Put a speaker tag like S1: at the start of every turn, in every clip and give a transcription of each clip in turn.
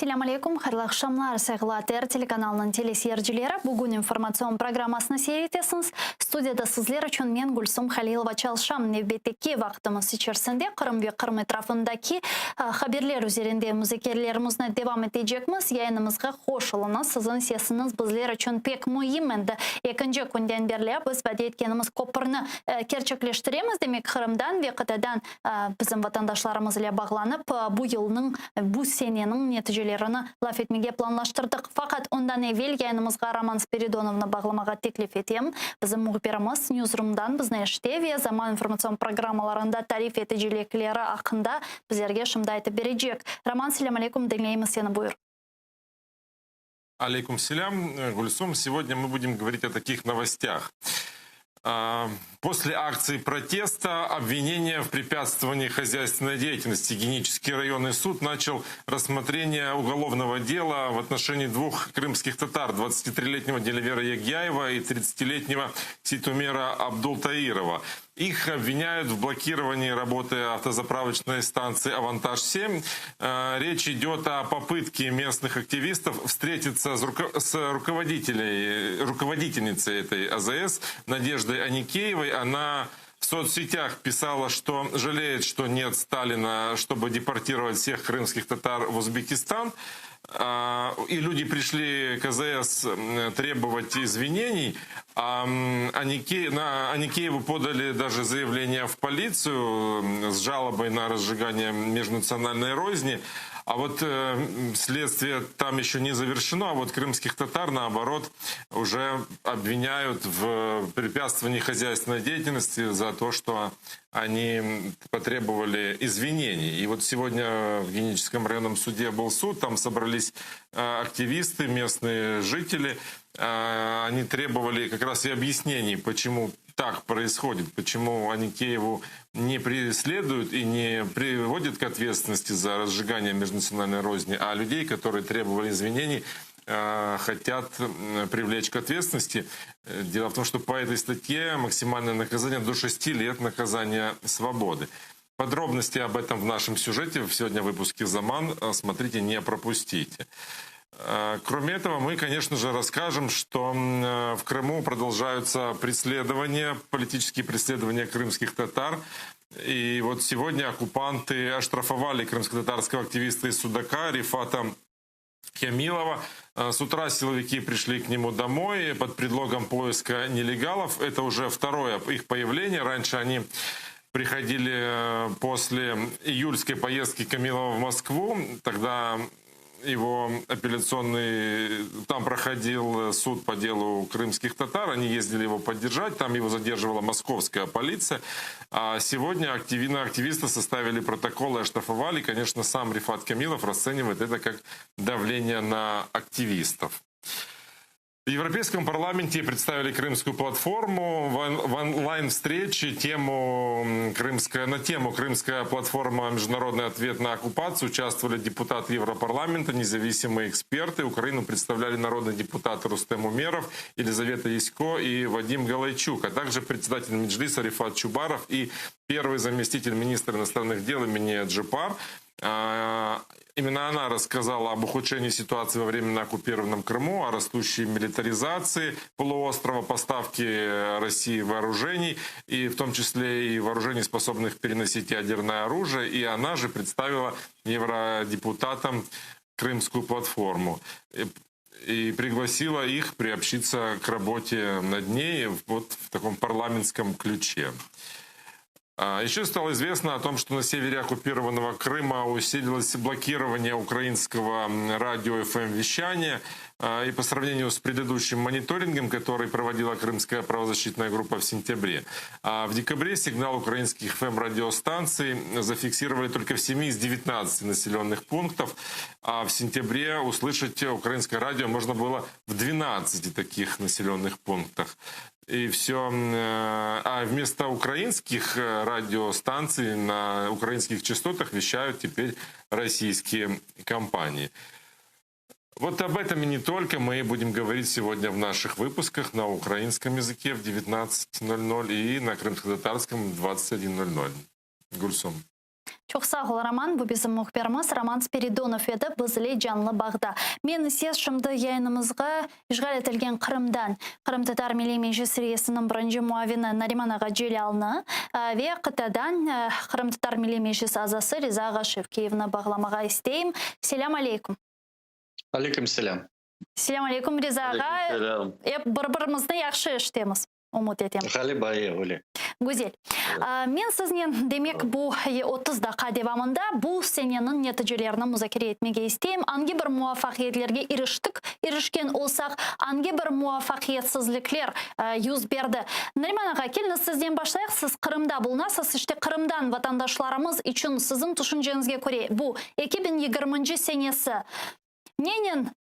S1: Selâm aleyküm, hayırlı aqşamlar, sayğılı ATR telekanalınıñ teleseyircileri. Bugün informatsion programmasını seyir etesiñiz. Studiyada sizler içün men, Gülsum Halilova, çalışam. Nevbetteki vaqtımız içerisinde Qırım ve Qırım etrafındaki haberler üzerinde muzakerelerimizni devam etecekmiz. Yayınımızğa hoş oluñız. Siziñ sesiñiz bizler içün pek müim. Endi ekinci künden berli biz vade etkenimiz köpürni kerçekleştiremiz. Demek, Qırımdan ve qıtadan Bizim vatandaşlarımız ile bağlanıp, bu yılnıñ, bu seneniñ neticelerini laf etmege planlaştırdıq. Faqat ondan evel yayınımızğa Roman Spiridonovnı bağlamağa teklif etem. Bizim mühbirimiz Newsroomdan bizni eşite ve Zaman informatsion programmalarında tarif eticilikleri aqqında bizlerge şimdi aytıp berecek. Roman, selâm aleyküm, diñleymiz seni, buyur.
S2: Aleyküm selâm, Gülsum. Сегодня мы будем говорить о таких новостях. После акции протеста обвинение в препятствовании хозяйственной деятельности Генический районный суд начал рассмотрение уголовного дела в отношении двух крымских татар, 23-летнего Делявера Ягьяева и 30-летнего Ситумера Абдултаирова. Их обвиняют в блокировании работы автозаправочной станции «Авантаж-7». Речь идет о попытке местных активистов встретиться с руководительницей этой АЗС Надеждой Аникеевой. Она в соцсетях писала, что жалеет, что нет Сталина, чтобы депортировать всех крымских татар в Узбекистан. И люди пришли к АЗС требовать извинений. А на Аникееву подали даже заявление в полицию с жалобой на разжигание межнациональной розни. А вот следствие там еще не завершено, а вот крымских татар, наоборот, уже обвиняют в препятствовании хозяйственной деятельности за то, что они потребовали извинений. И вот сегодня в Геническом районном суде был суд, там собрались активисты, местные жители. Они требовали как раз и объяснений, почему так происходит, почему Аникееву не преследуют и не приводят к ответственности за разжигание межнациональной розни, а людей, которые требовали извинений, хотят привлечь к ответственности. Дело в том, что по этой статье максимальное наказание до 6 лет наказания свободы. Подробности об этом в нашем сюжете сегодня в выпуске «Заман». Смотрите, не пропустите. Кроме этого, мы, конечно же, расскажем, что в Крыму продолжаются преследования, политические преследования крымских татар. И вот сегодня оккупанты оштрафовали крымско-татарского активиста из Судака Рифата Кямилова. С утра силовики пришли к нему домой под предлогом поиска нелегалов. Это уже второе их появление. Раньше они приходили после июльской поездки Камилова в Москву. Тогда его апелляционный... Там проходил суд по делу крымских татар. Они ездили его поддержать. Там его задерживала московская полиция. А сегодня на активиста составили протокол и оштрафовали. Конечно, сам Рифат Камилов расценивает это как давление на активистов. В Европейском парламенте представили Крымскую платформу. В онлайн-встрече на тему «Крымская платформа. Международный ответ на оккупацию» участвовали депутаты Европарламента, независимые эксперты. Украину представляли народные депутаты Рустем Умеров, Елизавета Ясько и Вадим Галайчук, а также председатель Меджлиса Рифат Чубаров и первый заместитель министра иностранных дел Эмине Джеппар. Именно она рассказала об ухудшении ситуации во временно оккупированном Крыму, о растущей милитаризации полуострова, поставке России вооружений, и в том числе и вооружений, способных переносить ядерное оружие. И она же представила евродепутатам Крымскую платформу и пригласила их приобщиться к работе над ней вот в таком парламентском ключе. Еще стало известно о том, что на севере оккупированного Крыма усилилось блокирование украинского радио FM-вещания. И по сравнению с предыдущим мониторингом, который проводила Крымская правозащитная группа в сентябре. А в декабре сигнал украинских FM-радиостанций зафиксировали только в 7 из 19 населенных пунктов. А в сентябре услышать украинское радио можно было в 12 таких населенных пунктах. И все. А вместо украинских радиостанций на украинских частотах вещают теперь российские компании. Вот об этом и не только мы будем говорить сегодня в наших выпусках на украинском языке в 19:00 и на крымско-татарском в 21:00. Гульсум.
S1: Çoq sağ ol, Roman. Bu bizim mühbirimiz Roman Spiridonov edi, biz ile canlı bağda. Men ise şimdi yayınımızğa işğal etilgen Qırımdan Qırımtatar Milliy Meclis reisiniñ birinci muavini Nariman ağa Celâlnı ve qıtadan Qırımtatar Milliy Meclis azası Riza ağa Şevkiyevni bağlamağa isteyim. Selâm aleyküm.
S3: Aleyküm selâm.
S1: Selâm aleyküm, Riza ağa. Ep bir-birimizni yahşı eşitemiz. Ümüt etem.
S3: Ğaliba, öyle.
S1: Güzel. Men siznen, demek, bu 30 daqqa devamında bu seneniñ neticelerini muzakere etmege isteyim. Angi bir muvafaqiyetlerge iriştik, irişken olsaq, angi bir muvafaqiyetsizlikler yüz berdi? Nariman ağa, keliñiz sizden başlayıq. Siz Qırımda bulunasız. İşte, Qırımdan vatandaşlarımız içün, siziñ tüşünceñizge köre, bu 2020-nci senesi Nenen,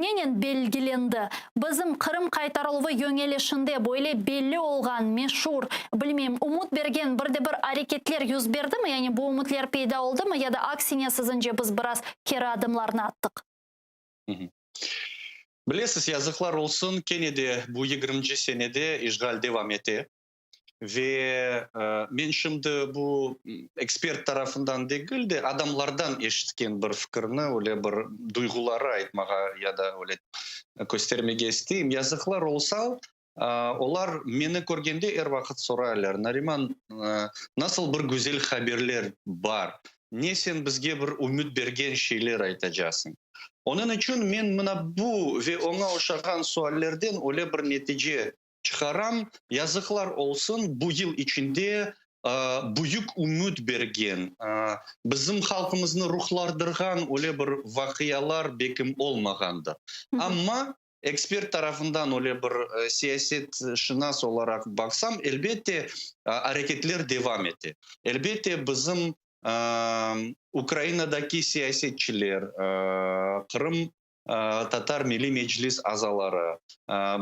S1: nenen belgilendi? Bizim Qırım qaytarıluvı yöñelişinde böyle belli olğan, meşur, bilmeyim, ümüt bergen bir de bir areketler yüz berdimi? Yani bu ümütler peyda oldımı ya da aksine siziñce biz biraz keri adımlarnı attıq?
S3: Bilesiz, yazıqlar olsun, kene de bu yigirminci senede işğal devam ete. Ve men şimdi bu ekspert tarafından degil de, adamlardan eşitken bir fikirni, öyle bir duyğuları aytmağa ya da öyle köstermege isteyim. Yazıqlar olsa, olar meni körgende er vaqıt soraylar, Nariman, nasıl bir güzel haberler bar, ne sen bizge bir ümüt bergen şeyler aytacasıñ? Onıñ içün men mına bu ve oña oşağan suallerden öyle bir netice Çıqaram, yazıqlar olsun, bu yıl içinde büyük ümüt bergen, bizim halqımıznı ruhlardırğan öyle bir vaqialar bekim olmağandır. Amma ekspert tarafından öyle bir siyasetşınas olaraq baqsam, elbette, areketler devam ete. Elbette, bizim Ukrainadaki siyasetçiler, Qırım Tatar Milliy Meclis azaları,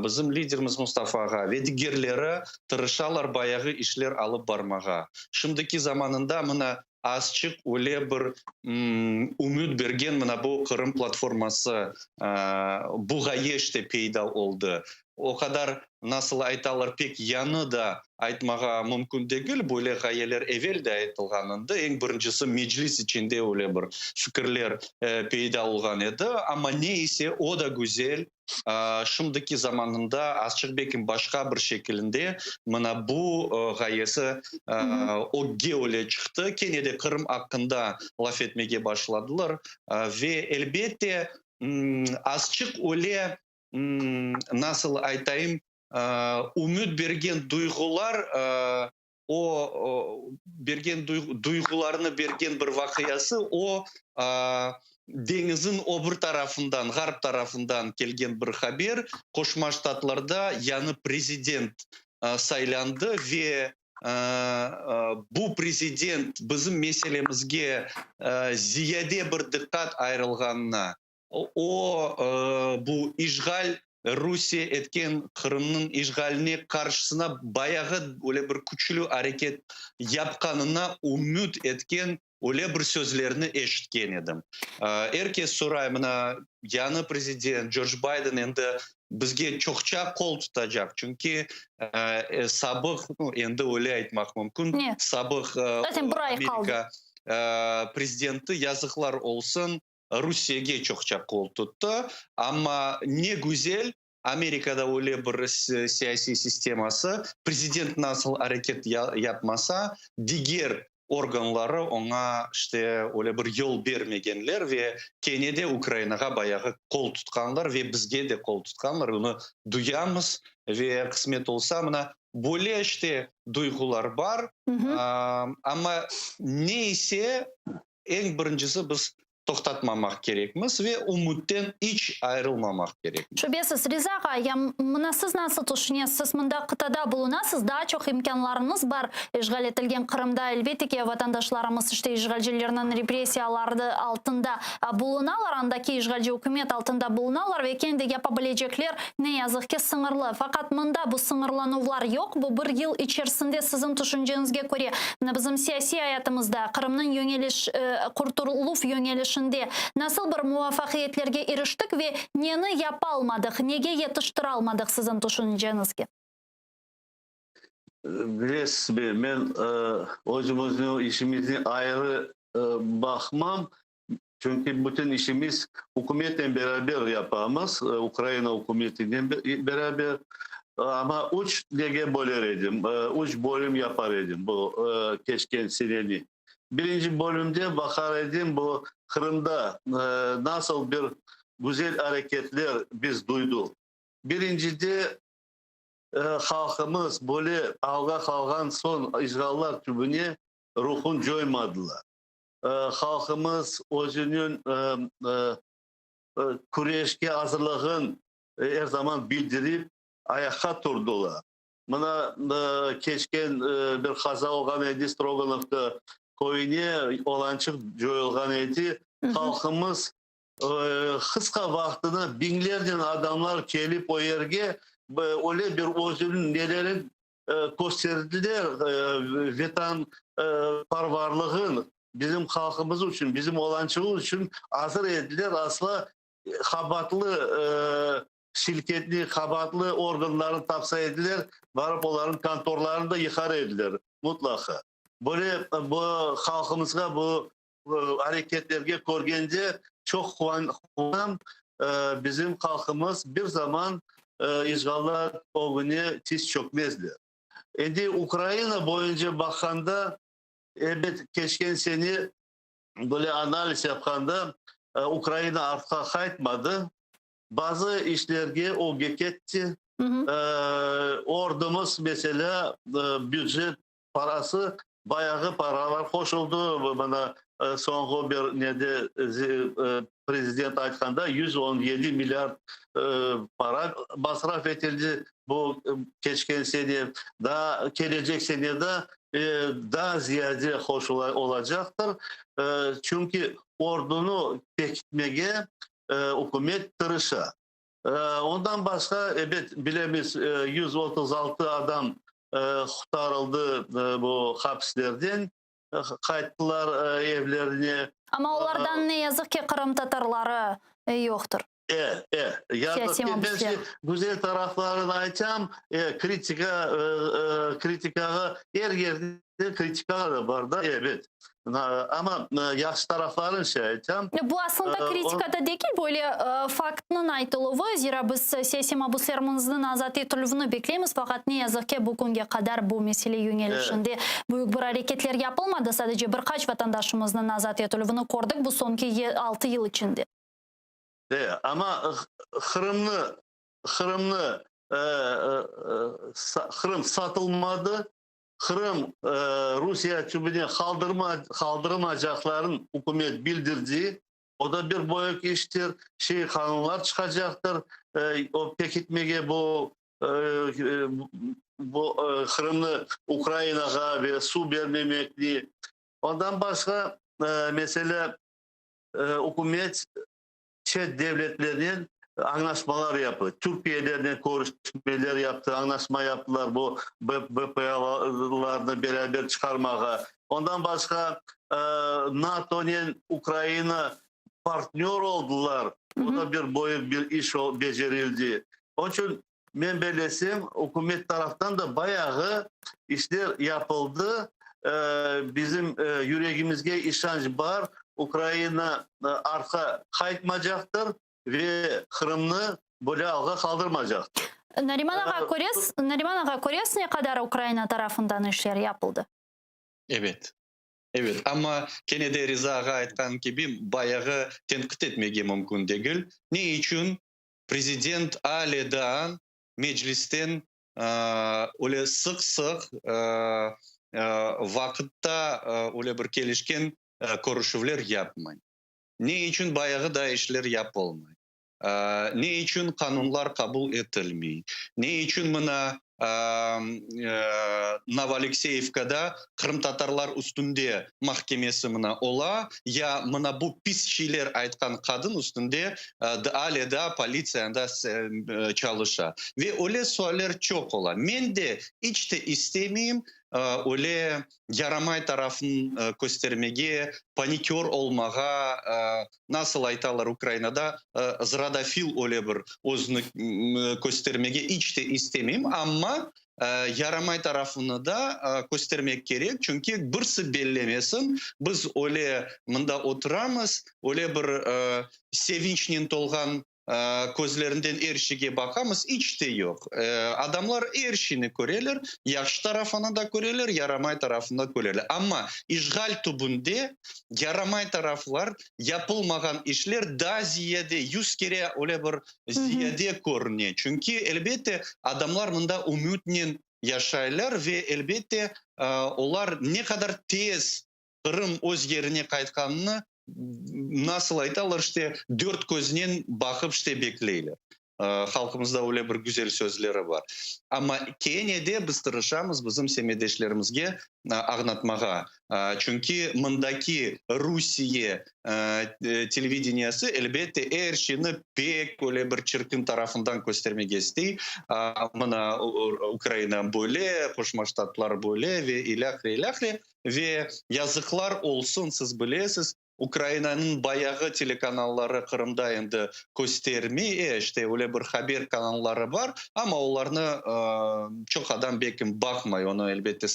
S3: bizim liderimiz Mustafa ağa ve digerleri tırışalar bayağı işler alıp barmağa. Şimdiki zamanında mına azçıq öyle bir ümüt bergen mına bu Qırım platforması, bu ğaye işte peyda oldı. O qadar, nasıl aytalar, pek yañı da aytmağa mümkün degil, böyle ğayeler evel de aytılğan endi. Eñ birincisi Meclis içinde öyle bir fikirler peyda olğan edi. Amma ne ise, o da güzel, şimdiki zamanında azçıq belkim başqa bir şekilinde mına bu ğayesi ögge öyle çıqtı. Kene de Qırım aqqında laf etmege başladılar ve elbette azçıq öyle nasıl aytayım, ümüt bergen duyğular, o bergen duyğularnı bergen bir vaqiası, o deñizin o bir tarafından, ğarp tarafından kelgen bir haber, Qoşma Ştatlarda yañı prezident saylandı ve bu prezident bizim meselemizge ziyade bir diqqat ayırılğanına, O, bu işğal, Rusiye etken Qırımnıñ işğaline qarşısına bayağı öyle bir küçlü areket yapqanına ümüt etken öyle bir sözlerni eşitken edim. Er kes soray, mına, yañı prezident Corc Bayden endi bizge çoqça qol tutacaq, çünki sabıq, endi öyle aytmaq mümkün, sabıq Amerika prezidenti, yazıqlar olsun, Rusiyege çoqça qol tuttı, amma ne güzel, Amerikada öyle bir siyasiy sisteması, prezident nasıl areket yapmasa, diger organları oña işte öyle bir yol bermegenler ve kene de Ukrainağa bayağı qol tutqanlar ve bizge de qol tutqanlar, bunı duyamız ve qısmet olsa, mına böyle işte duyğular bar, amma ne ise Eñ birincisi biz toqtatmamaq kerekmiz ve ümütten iç ayırılmamaq kerekmiz.
S1: Şübesiz. Riza ağa, ya mına siz nasıl tüşünesiz, siz mında qıtada bulunasız, daa çoq imkânlarıñız bar işğal etilgen Qırımda, elbette ki, vatandaşlarımız işte işğalcilerniñ repressiyaları altında bulunalar, andaki işğalci ükümet altında bulunalar ve kendi yapa bilecekler, ne yazıq ki, sıñırlı. Faqat mında bu sıñırlanuvlar yoq, bu bir yıl içersinde siziñ tüşünceñizge köre, mına bizim siyasiy ayatımızda, Qırımnıñ yöñeliş, qurtuluv yöñelişinde nasıl bir muvafaqiyetlerge iriştik ve neni yapalmadıq, nege yetiştiralmadıq siziñ tüşünceñizge?
S4: Bilesizmi, men özümizniñ işimizni ayrı baqmam, çünki bütün işimiz ükümetnen beraber yapamız, Ukraina ükümetinen beraber. Amma üç nege böler edim, üç bölüm yapar edim bu keçken seneni. Birinci bölümde baqar edim, bu Qırımda nasıl bir güzel areketler biz duyduq. Birincide, halqımız böyle alğa qalğan soñ işğallar tübüne ruhun coymadılar. Halqımız özüniñ küreşke azırlığın er zaman bildirip, ayaqqa turdılar. Mına, keçken bir qaza olğan edi Strogonovka köyüne, oğlançıq coyulğan edi. Halqımız qısqa vaqtına biñlernen adamlar kelip o yerge, öyle bir özüniñ nelerin kösterdiler, vetan parvarlığın bizim halqımız içün, bizim oğlançığımız içün azır ediler, asla qabaatlı şirketni, qabaatlı organlarnı tapsa ediler, barıp olarnıñ kontorlarını da yıqar ediler, mutlaqa. Böyle bu halqımızğa bu areketlerge körgende çoq quvanam, bizim halqımız bir zaman işğallar ögüne tiz çökmezler. Endi Ukraina boyunca baqqanda, ebet, keçken sene böyle analiz yapqanda, Ukraina artqa qaytmadı, bazı işlerge ögge ketti. Ordumız, meselâ, bücet parası, bayağı paralar qoşuldı. Mına, soñğı bir nede prezident aytqanda, 117 milliard para masraf etildi bu keçken sene. Daa kelecek sene de daa ziyade qoşula olacaqtır. Çünki ordunı pekitmege ükümet tırışa. Ondan başqa, ebet, bilemiz, 136 adam qurtarıldı bu hapislerden, qayttılar evlerine.
S1: Amma olardan, ne yazıq ki, qırımtatarları yoqtır.
S4: E, e, yazıq ki, ben güzel taraflarını aytam, kritika, kritikağa er yerde kritika da bar da, ebet. Amma yahşı taraflarını şey aytam.
S1: Bu aslında kritika da degil, böyle faktnıñ aytıluvı, zira biz siyasiy mabuslerimizniñ azat etilüvini bekleymiz, faqat ne yazıq ki, bu künge qadar bu mesele yöñelişinde büyük bir areketler yapılmadı, sadece bir qaç vatandaşımıznıñ azat etilüvini kördik bu soñki 6 yıl içinde.
S4: E, amma Qırımnı, Qırımnı, Qırım satılmadı, Qırım Rusiye tübüne qaldırmacaqların ükümet bildirdi. O da bir büyük iştir. Şey, qanunlar çıqacaqtır. O pekitmege bu Qırımnı Ukrainağa ve suv bermemekni. Ondan başqa, mesele, ükümet çet devletlernen añlaşmalar yaptı. Türkiyelernen körüşmeler yaptı, añlaşma yaptılar bu BPLarnı beraber çıqarmağa. Ondan başqa, NATOnen Ukraina partnör oldılar. O da bir büyük bir iş becerildi. Onıñ içün men bellesem, ükümet taraftan da bayağı işler yapıldı. Bizim yüregimizge işanç bar, Ukraina artqa qaytmacaqtır ve Qırımnı böyle alğa qaldırmacaqtır.
S1: Nariman ağa, köresiz, Nariman ağa, köresiz, ne qadar Ukraina tarafından işler yapıldı?
S3: Evet. Evet, amma kene de Riza ağa aytqan kibi, bayağı tenqit etmege mümkün degil. Ne içün prezident ale daa Meclisten öyle sıq-sıq vaqıtta öyle bir kelişken körüşüvler yapmay? Ne içün bayağı da işler yapılmay? Ne içün qanunlar qabul etilmey? Ne içün mına Novoalekseyevkada qırımtatarlar üstünde mahkemesi mına ola, ya mına bu pis şeyler aytqan qadın üstünde ale daa politsiya anda çalışa? Ve öyle sualler çoq ola. Men de iç te istemeyim. Öyle yaramay tarafın köstermege, panikör olmağa, nasıl aytalar Ukrainada, zradofil öyle bir özüni köstermege iç te istemeyim, amma yaramay tarafını da köstermek kerek, çünki birisi bellemesin, biz öyle mında oturamız, öyle bir sevinçnen tolğan közlerinden er şeyge baqamız, iç te yoq. Adamlar er şeyni köreler, yahşı tarafını da köreler, yaramay tarafını da köreler. Amma işğal tübünde yaramay taraflar, yapılmağan işler daa ziyade, 100 kere öyle bir ziyade körüne. Çünki, elbette, adamlar mında ümütnen yaşaylar ve, elbette, olar ne qadar tez Qırım öz yerine qaytqanını, nasıl aytalar, işte, dört köznen baqıp, işte, bekleyler. Halqımızda öyle bir güzel sözleri bar. Amma kene de biz tırışamız bizim semetdeşlerimizge añlatmağa. Çünki mındaki Rusiye televideniyesi, elbette, er şeyni pek öyle bir çirkin tarafından köstermege istey. Mına Ukraina böyle, Qoşma Ştatlar böyle ve ilâhre, ilâhre. Ve yazıqlar olsun, siz bilesiz, Ukrainanıñ bayağı telekanalları Qırımda endi köstermey, işte öyle bir haber kanalları bar, amma olarnı çoq adam belkim baqmay, onı elbette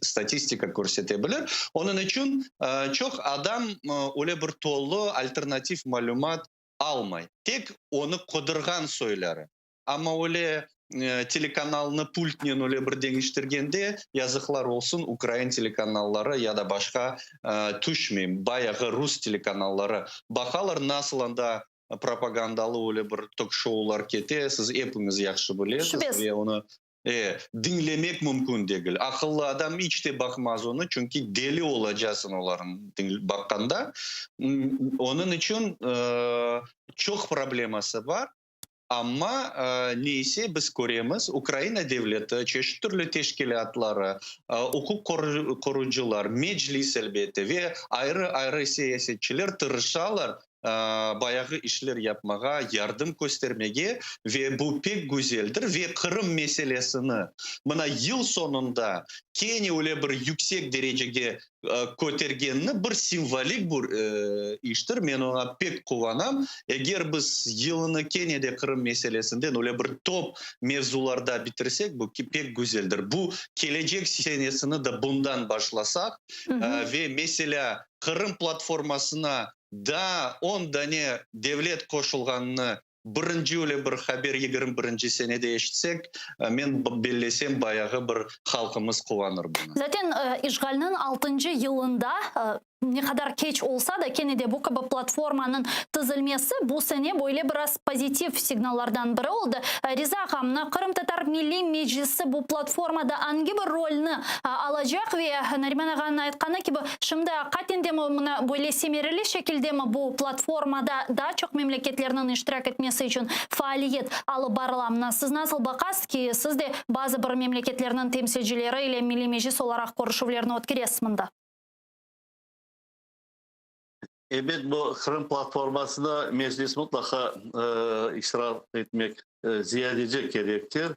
S3: statistika körsete bilir. Onıñ içün çoq adam öyle bir tolu alternativ malümat almay, tek onı qıdırğan soyları. Amma öyle telekanalnı pultnen öyle bir deñiştirgende, yazıqlar olsun, ukrain telekanalları ya da başqa tüşmey, bayağı rus telekanalları baqalar, nasıl anda propagandalı öyle bir tok-şoular kete, siz epiñiz yahşı bilesiz ve onı diñlemek mümkün degil. Aqıllı adam iç te baqmaz onı, çünki deli olacasıñ olarnı baqqanda. Onıñ içün çoq probleması bar. Amma, ne ise, biz köremiz, Ukraina devleti, çeşit türlü teşkilâtları, uquq qoruyıcılar, Meclis, elbette, ve ayrı-ayrı siyasetçiler tırışalar bayağı işler yapmağa, yardım köstermege, ve bu pek güzeldir. Ve Qırım meselesini mına yıl soñunda kene öyle bir yüksek derecege kötergenini bir simvolik bir iştir, men oña pek quvanam. Eger biz yılını kene de Qırım meselesinden öyle bir top mevzularda bitirsek, bu pek güzeldir. Bu kelecek senesini de bundan başlasaq ve, meselâ, Qırım platformasına daa 10 dane devlet qoşulğanını birinci öyle bir haber 21-nci senede eşitsek, men bellesem, bayağı bir halqımız quvanır buna.
S1: Zaten işğalniñ altıncı yılında ne qadar keç olsa da, kene de bu kibi platformanıñ tizilmesi bu sene böyle biraz pozitiv signallardan biri oldı. Riza ağa, mına Qırımtatar Milliy Meclisi bu platformada angi bir rolni alacaq ve Nariman ağanıñ aytqanı kibi, şimdi aqiqaten de mına böyle semereli şekildemi bu platformada daa çoq memleketlerniñ iştirak etmesi içün faaliyet alıp barıla? Mına siz nasıl baqasız ki, siz de bazı bir memleketlerniñ temsilcileri ile Milliy Meclis olaraq körüşüvlerni ötkeresiz mında?
S4: Ebet, bu Qırım platformasına Meclis mutlaqa iştirak etmek ziyadece kerektir.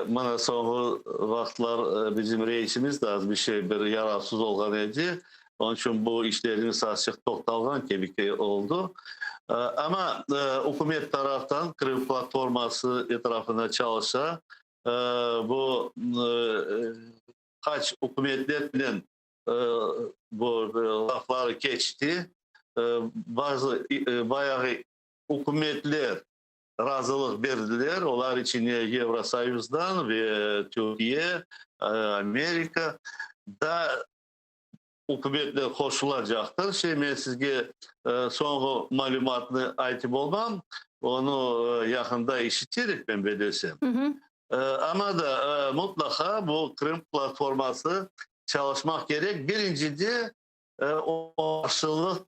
S4: Mına soñğı vaqıtlar bizim reisimiz de az bir şey bir yaravsız olğan edi. Onıñ içün bu işlerimiz azçıq toqtalğan kibi oldı. Amma ükümet taraftan Qırım platforması etrafında çalışa. Bu qaç ükümetlernen bu lafları keçti. Bazı bayağı ükümetler razılıq berdiler, olar içine Yevrosoyuzdan ve Türkiye, Amerika da ükümetler qoşulacaqtır. Şey, men sizge soñğı malümatnı aytıp olmam, onı yaqında işiterik, men belesem. Amma da mutlaqa bu Qırım platforması çalışmaq kerek. Birincide, o qarşılıq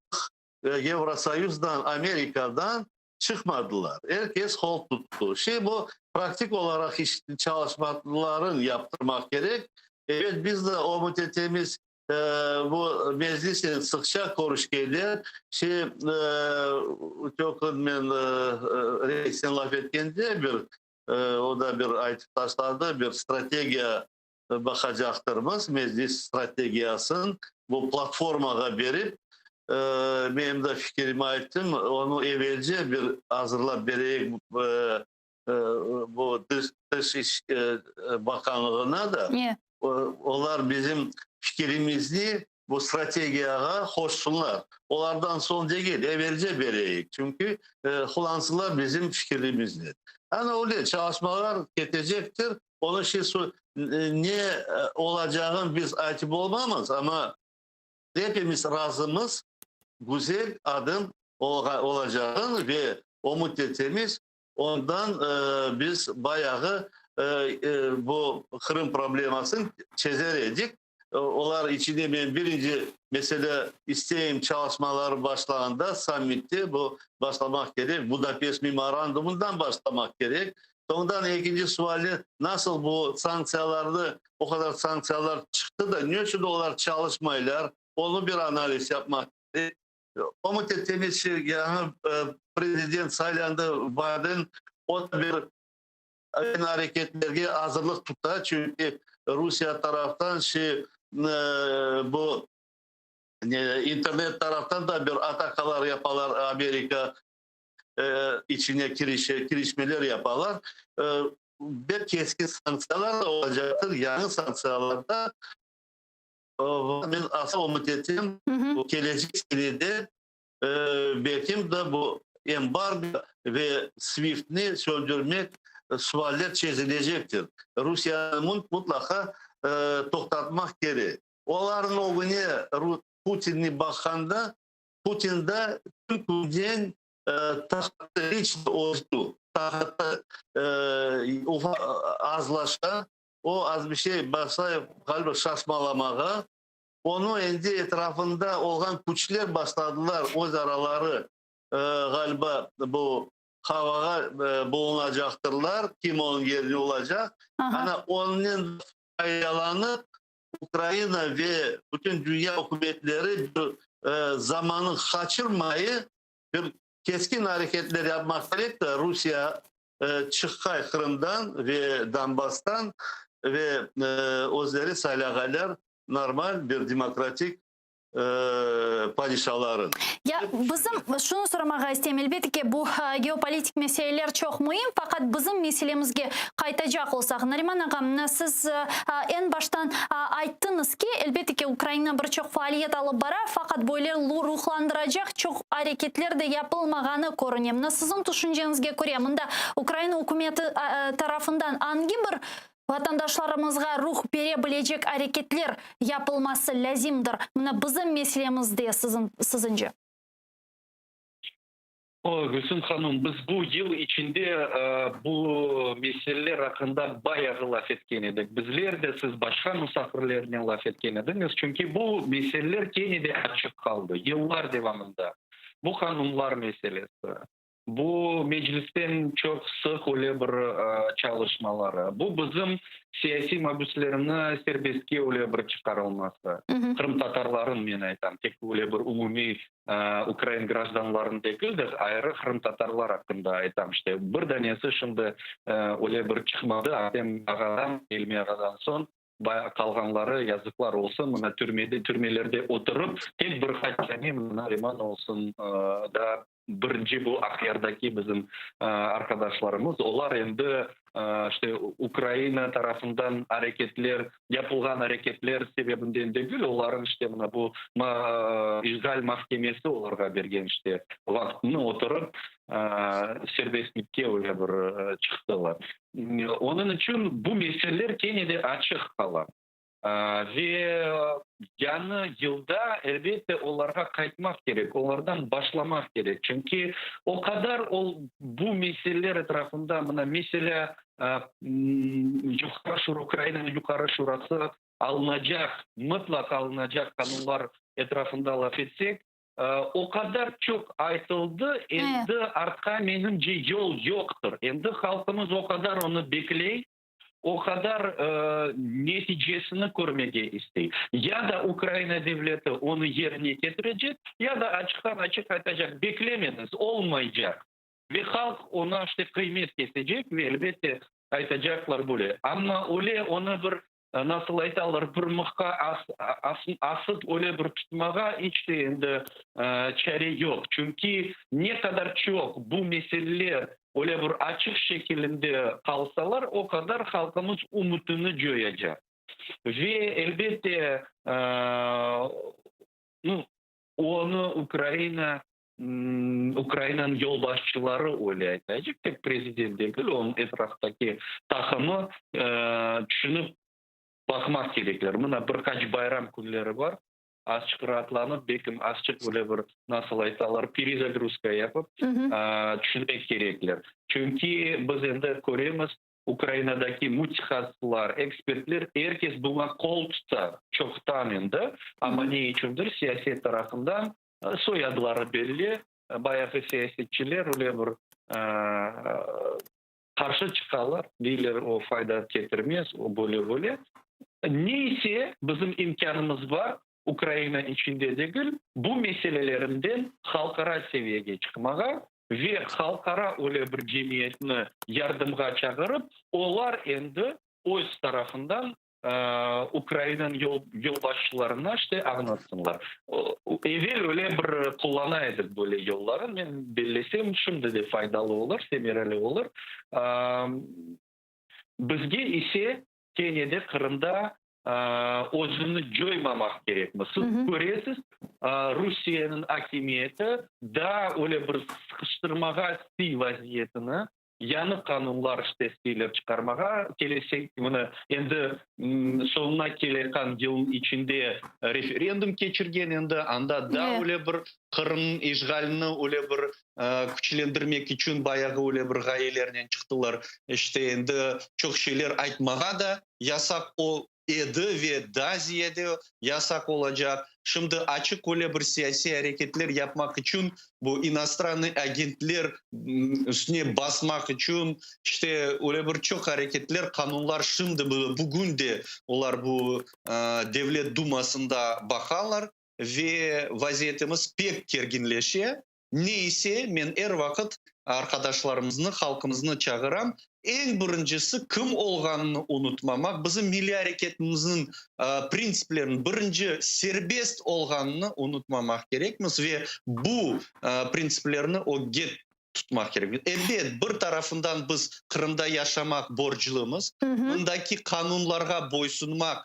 S4: Yevrosoyuzdan, Amerikadan çıqmadılar. Er kes qol tuttı. Şey, bu praktik olaraq iş çalışmaların yaptırmaq kerek. Evet, biz de ümüt etemiz, bu Meclisnen sıqça körüşkende, şey, öteki men reisnen laf etkende bir, o da bir aytıp taşladı, bir strategiya. baqacaqtırmız, Meclis strategiyasın bu platformağa berip, menim de fikirimi ayttım, onı evelce bir azırlap bereyik bu Tış iş bakanlığına da, olar bizim fikirimizni bu strategiyağa qoşsunlar. Olardan soñ degil, evelce bereyik, çünki qullansınlar bizim fikirimizni. Ana öyle çalışmalar ketecektir. Onıñ içün ne olacağını biz aytıp olmamız, amma epimiz razımız, güzel adım olacağını ve ümüt etemiz, ondan biz bayağı bu Qırım problemasını çezer edik. Olar içinde men birinci mesele isteyim, çalışmaları başlağanda sammitte bu başlamaq kerek, Budapest memorandumından başlamaq kerek. Soñdan ekinci suali, nasıl bu sanktsiyalarnı, o qadar sanktsiyalar çıqtı da, ne içün olar çalışmaylar, onı bir analiz yapmaq kerek. Ümüt etemiz ki, yañı prezident saylandı Biden, o da bir aynı areketlerge azırlıq tuta, çünki Rusiye taraftan şi bu internet taraftan da bir atakalar yapalar, Amerika içine kirişe, kirişmeler yapalar. Bir keskin sanktsiyalar da olacaqtır, yañı sanktsiyalar da. Men asıl ümüt etem, kelecek senede belkim de bu embargo ve SWIFTni söndürmek sualler çezilecektir. Rusiyeni mutlaqa toqtatmaq kerek. Olarnıñ ögüne Putinni baqqanda, Putin da tüm künden taqatı özü, taqatı azlaşa, O az bir şey başlay ğaliba şaşmalamağa. Onı endi etrafında olğan küçler başladılar öz araları ğaliba bu havağa bulunacaqtırlar, kim onıñ yerine olacaq. Ana onnen faydalanıp Ukraina ve bütün dünya ükümetleri bir zamanı qaçırmayı bir keskin areketler yapmaq kerek de Rusiye çıqqay Qırımdan ve Donbasstan ve özleri saylağaylar normal bir demokratik padişaların.
S1: Ya bizim şunı soramağa isteyim, elbette ki, bu geopolitik meseleler çoq müim, faqat bizim meselemizge qaytacaq olsaq, Nariman ağa, mına siz eñ baştan ayttıñız ki, elbette ki, Ukraina bir çoq faaliyet alıp bara, faqat böyle ruhlandıracaq çoq areketler de yapılmağanı körüne. Mına siziñ tüşünceñizge köre, mında Ukraina ükümeti tarafından angi bir vatandaşlarımızğa ruh bere bilecek areketler yapılması lâzimdir? Mına bizim meselemizde siziñ siziñce?
S3: O, Gülsüm hanım, biz bu yıl içinde bu meseleler aqqında bayağı laf etken edik. Bizler de, siz başqa musafirlernen laf etken ediñiz, çünki bu meseleler kene de açıq qaldı yıllar devamında. Bu qanunlar meselesi, bu Meclisten çoq sıq öyle bir çalışmaları, bu bizim siyasiy mabüslerni serbestke öyle bir çıqarılması, qırımtatarların, men aytam, tek öyle bir umumiy ukrain grajdanların degil de, ayrı qırımtatarlar aqqında aytam, işte, bir danesi şimdi öyle bir çıqmadı, Ahtem ağadan, İlmi ağadan soñ, qalğanları, yazıqlar olsun, mına türmede, türmelerde oturıp, tek bir qaç dane, mına Nariman olsun, daa birinci bu Aqyardaki bizim arqadaşlarımız, olar endi, işte, Ukraina tarafından areketler, yapılğan areketler sebebinden degil, olarıñ, işte, mına bu işğal mahkemesi olarğa bergen, işte, vaqtını oturıp, serbestlikke öyle bir çıqtılar. Onıñ içün bu meseleler kene de açıq qala. Ve yañı yılda, elbette, olarğa qaytmaq kerek, olardan başlamaq kerek. Çünki o qadar ol bu meseleler etrafında, mına, meselâ, Yuqarı Şura, Ukrainanıñ Yuqarı Şurası alınacaq, mıtlaq alınacaq qanunlar etrafında laf etsek, o qadar çoq aytıldı, endi artqa, menimce, yol yoqtır. Endi halqımız o qadar onı bekley. O qadar neticesini körmege istey. Ya da Ukraina devleti onı yerine ketirecek, ya da açıqtan-açıq aytacaq, beklemeñiz, olmaycaq. Ve halq oña işte qıymet kesecek ve, elbette, aytacaqlar böyle. Amma öyle onı bir. Nasıl aytalar, bir mıhqa asıp öyle bir tutmağa iç te endi çare yoq. Çünki ne qadar çoq bu meseleler öyle bir açıq şekilinde qalsalar, o qadar halqımız ümütini coyacaq. Ve, elbette, onı Ukraina Ukrainanıñ yolbaşçıları öyle aytacaq, tek prezident degil, onıñ etraftaki taqımı tüşünip baqmaq kerekler. Mına bir qaç bayram künleri bar, azçıq raatlanıp, belkim azçıq böyle bir, nasıl aytalar, perezagruzka yapıp, tüşünmek kerekler. Çünki biz endi köremiz, Ukrainadaki mütehassıslar, ekspertler, er kes buña qol tuta çoqtan endi, amma ne içündir siyaset tarafından soyadları belli, bayağı siyasetçiler öyle bir qarşı çıqalar, deyler, o fayda ketirmez, o böyle böyle. Ne ise, bizim imkânımız bar, Ukraina içinde degil, bu meselelerinden halqara seviyege çıqmağa ve halqara öyle bir cemiyetni yardımğa çağırıp, olar endi öz tarafından Ukrainanıñ yolbaşçılarına işte añlatsınlar. Evel öyle bir qullana edik böyle yolları, men bellesem, şimdi de faydalı olur, semereli olur. Bizge ise kene de Qırımda özüni coymamaq kerekmiz. Siz köresiz, Rusiyeniñ akimiyeti daa öyle bir sıqıştırmağa istey vaziyetini, Yañı qanunlar işte isteyler çıqarmağa, kelesek, mına, endi soñuna keleyatqan yılnıñ içinde referendum keçirgen endi, anda daa öyle bir Qırımnıñ işğalini öyle bir küçlendirmek içün bayağı öyle bir ğayelernen çıqtılar. İşte endi çoq şeyler aytmağa da yasaq o edi ve daa ziyade yasaq olacaq. Şimdi açıq öyle bir siyasiy areketler yapmaq içün, bu inostrannıy agentler üstüne basmaq içün, işte, öyle bir çoq areketler, qanunlar şimdi, bugün de olar bu Devlet Dumasında baqalar ve vaziyetimiz pek kerginleşe. Ne ise, men er vaqıt arqadaşlarımıznı, halqımıznı çağıram, eñ birincisi kim olğanını unutmamaq, bizim milliy areketimizniñ printsipleriniñ birinci serbest olğanını unutmamaq kerekmiz ve bu printsiplerni ögge tutmaq kerekmiz. Elbet, bir tarafından biz Qırımda yaşamaq borclumız, mındaki qanunlarğa boysunmaq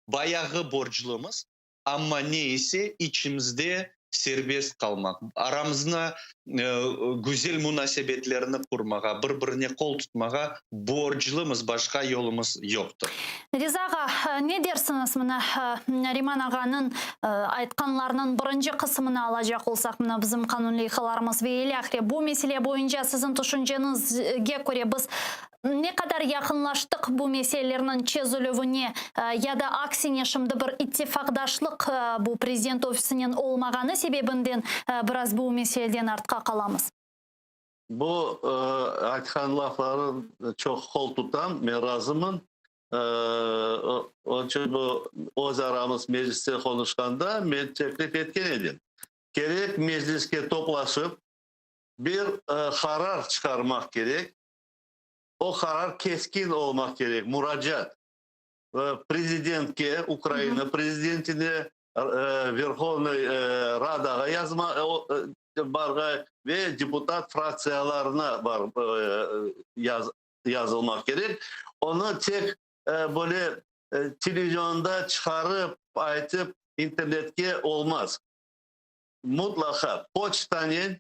S3: bayağı borclumız, Amma ne ise içimizde serbest qalmaq, aramızna güzel munasebetlerni qurmağa, bir-birine qol tutmağa borclumız, başqa yolumız yoqtır.
S1: Riza ağa, ne dersiñiz, mına, Nariman ağanıñ aytqanlarınıñ birinci qısımını alacaq olsaq, mına bizim qanun leyhalarımız ve ilâhre, bu mesele boyunca siziñ tüşünceñizge köre biz Ne qadar yaqınlaştıq bu meselelerniñ çezilüvine ya da aksine şimdi bir ittifaqdaşlıq bu prezident ofisinen olmağanı sebebinden biraz bu meseleden artqa qalamız?
S4: Bu aytqan lafları çoq qol tutam, men razımın. Onıñ içün bu öz aramız mecliste qonuşqanda men teklif etken edim. Kerek mecliske toplaşıp bir qarar çıqarmaq kerek. O qarar keskin olmaq kerek, muracaat prezidentke, Ukraina prezidentine, Verhovnıy Radağa yazma barğa ve deputat fraktsiyalarına yazılmaq kerek. Onı tek böyle televizionda çıqarıp aytıp internetke olmaz. Mutlaqa poçtanen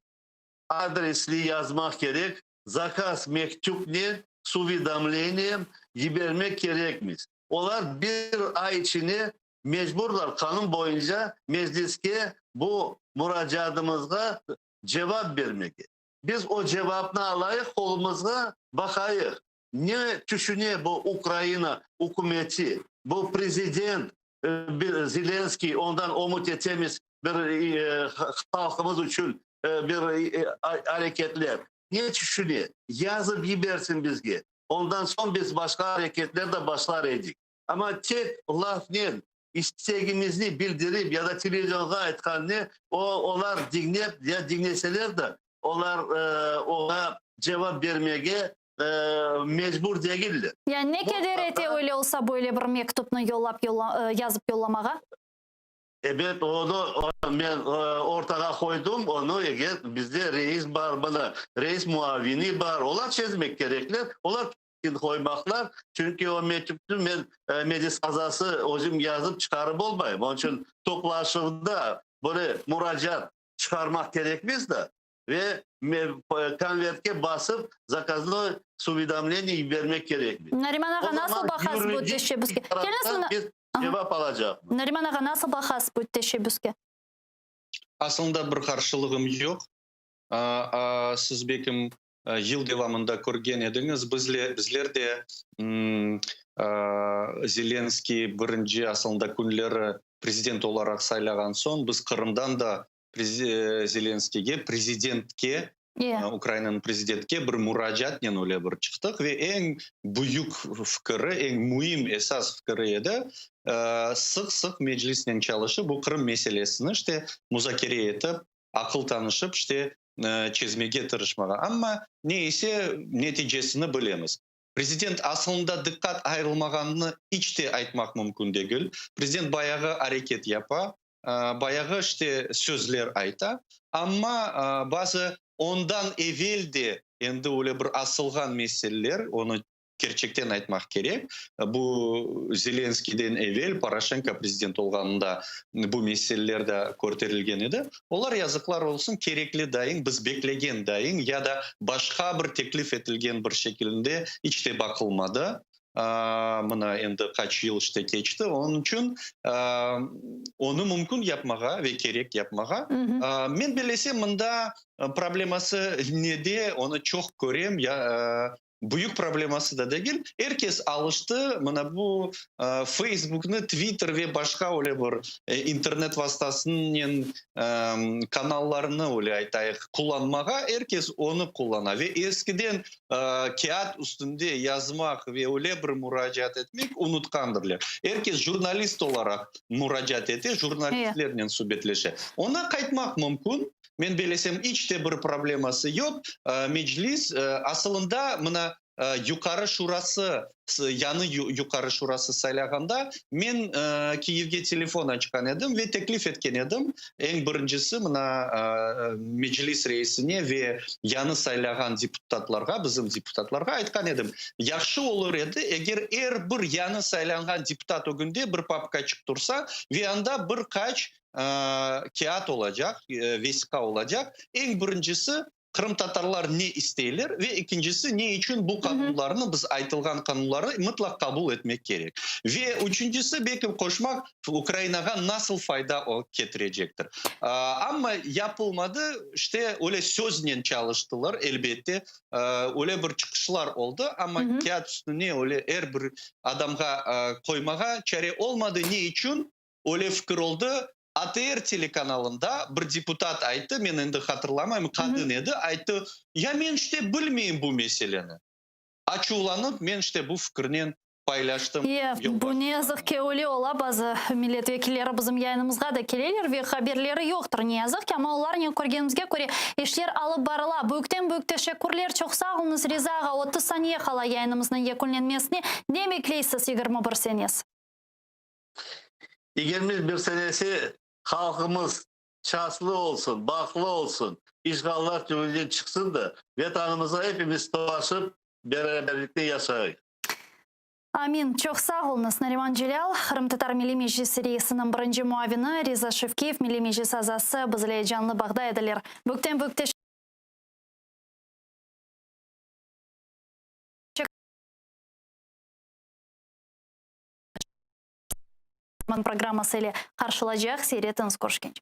S4: adresli yazmaq kerek, zakaz mektüpnen, s uvedomleniyem, yibermek kerekmiz. Olar bir ay içine mecburlar qanun boyunca mecliske bu muracaatımızğa cevap bermege. Biz o cevapnı alayıq qolumızğa, baqayıq, ne tüşüne bu Ukraina ükümeti, bu prezident Zelenskiy, ondan ümüt etemiz bir halqımız içün bir areketler. Ne tüşüne? Yazıp yibersin bizge. Ondan soñ biz başqa areketler de başlar edik. Amma tek lafnen istegimizni bildirip ya da televizionğa aytqanne, o, olar diñlep ya diñleseler de, olar oña cevap bermege. mecbur degiller.
S1: Yani ne keder ete öyle olsa böyle bir mektupnı yollap yazıp yollamağa?
S4: Ebet, onı men ortağa qoydım, onı eger bizde reis bar, mına, reis muavini bar, olar çezmek kerekler, olar qoymaqlar, çünki o mektüpni men meclis azası özüm yazıp çıqarıp olmayım. Onıñ içün toplaşuvda böyle muracaat çıqarmaq kerekmiz da ve konvertke basıp zakaznoy s uvedomleniye yibermek kerekmiz.
S1: Nariman ağa, nasıl baqasız bu teşebbüske? Keliñiz mına.
S4: Cevap alacaqmız.
S1: Nariman ağa, nasıl baqasız bu teşebbüske?
S3: Aslında bir qarşılığım yoq. Siz belkim yıl devamında körgen ediñiz, bizler de Zelenskiy birinci aslında künleri prezident olaraq saylağan soñ, biz Qırımdan da Zelenskiyge, prezidentke, Ukrainanıñ prezidentke bir muracaatnen öyle bir çıqtıq ve eñ büyük fikiri, eñ müim esas fikiri edi, sıq-sıq Meclisnen çalışıp, bu Qırım meselesini işte muzakere etip, aqıl tanışıp, işte çezmege tırışmağa. Amma ne ise neticesini bilemiz. Prezident asılında diqqat ayırılmağanını iç te aytmaq mümkün degil. Prezident bayağı areket yapa, bayağı işte sözler ayta, amma bazı ondan evel de endi öyle bir asılğan meseleler, onı kerçekten aytmaq kerek, bu Zelenskiyden evel Poroşenko prezident olğanında bu meseleler de köterilgen edi, olar, yazıqlar olsun, kerekli dayın, biz beklegen dayın ya da başqa bir teklif etilgen bir şekilinde iç te baqılmadı. Mına endi qaç yıl işte keçti, onıñ içün onı mümkün yapmağa ve kerek yapmağa. Men bellesem, mında probleması nede, onı çoq körem, büyük probleması da degil. Er kes alıştı, mına bu Feysbuknı, Twitter ve başqa öyle bir internet vastasınen kanallarnı, öyle aytayıq, qullanmağa, er kes onı qullana. Ve eskiden kâğıt üstünde yazmaq ve öyle bir muracaat etmek unutqandırlar. Er kes jurnalist olaraq muracaat ete, jurnalistlernen subetleşe. Oña qaytmaq mümkün, men belesem, iç te bir probleması yoq. Meclis, asılında, mına, Yuqarı Şurası, yañı Yuqarı Şurası saylağanda men Kiyevge telefon açqan edim ve teklif etken edim, eñ birincisi mına Meclis reisine ve yañı saylağan deputatlarğa, bizim deputatlarğa aytqan edim, yahşı olur edi, eger er bir yañı saylanğan deputat ögünde bir papkaçıq tursa ve anda bir qaç kâğıt olacaq, vesiqa olacaq, eñ birincisi, Qırımtatarlar ne isteyler ve ekincisi, ne içün bu qanunlarnı, biz aytılğan qanunlarnı mıtlaq qabul etmek kerek. Ve üçüncisi, belki qoşmaq, Ukrainağa nasıl fayda o ketirecektir. Amma yapılmadı, işte, öyle söznen çalıştılar, elbette, öyle bir çıqışlar oldı, amma kâğıt üstüne öyle er bir adamğa qoymağa çare olmadı. Ne içün? Öyle fikir oldı, ATR telekanalında bir deputat ayttı, men endi hatırlamayım, qadın edi, ayttı, ya men işte bilmeyim bu meseleni. Açuvlanıp, men işte bu fikirnen paylaştım.
S1: Ya, bu ne yazıq ki, öyle ola, bazı millet vekilleri bizim yayınımızğa da keleler ve haberleri yoqtır, ne yazıq ki, amma olarnen körgenimizge köre işler alıp barıla. Büyükten-büyük teşekkürler, çoq sağ oluñız, Riza ağa, 30 saniye qala yayınımıznıñ yekünlenmesine, ne bekleysiz 21 senesi?
S4: 21 senesi halqımız şanslı olsun, bahtlı olsun, işğallar tübünden çıqsın da, Vetanımızda epimiz tolaşıp, beraberlikte yaşayıq.
S1: Amin. Çoq sağ oluñız, Nariman Celâl, Qırımtatar Milliy Meclisi reisiniñ birinci muavini, Riza Şevkiyev, Milliy Meclis azası bizle canlı bağda ediler. Büyükten-büyük Programması ile qarşılacaq. Seyir etiñiz, körüşkence.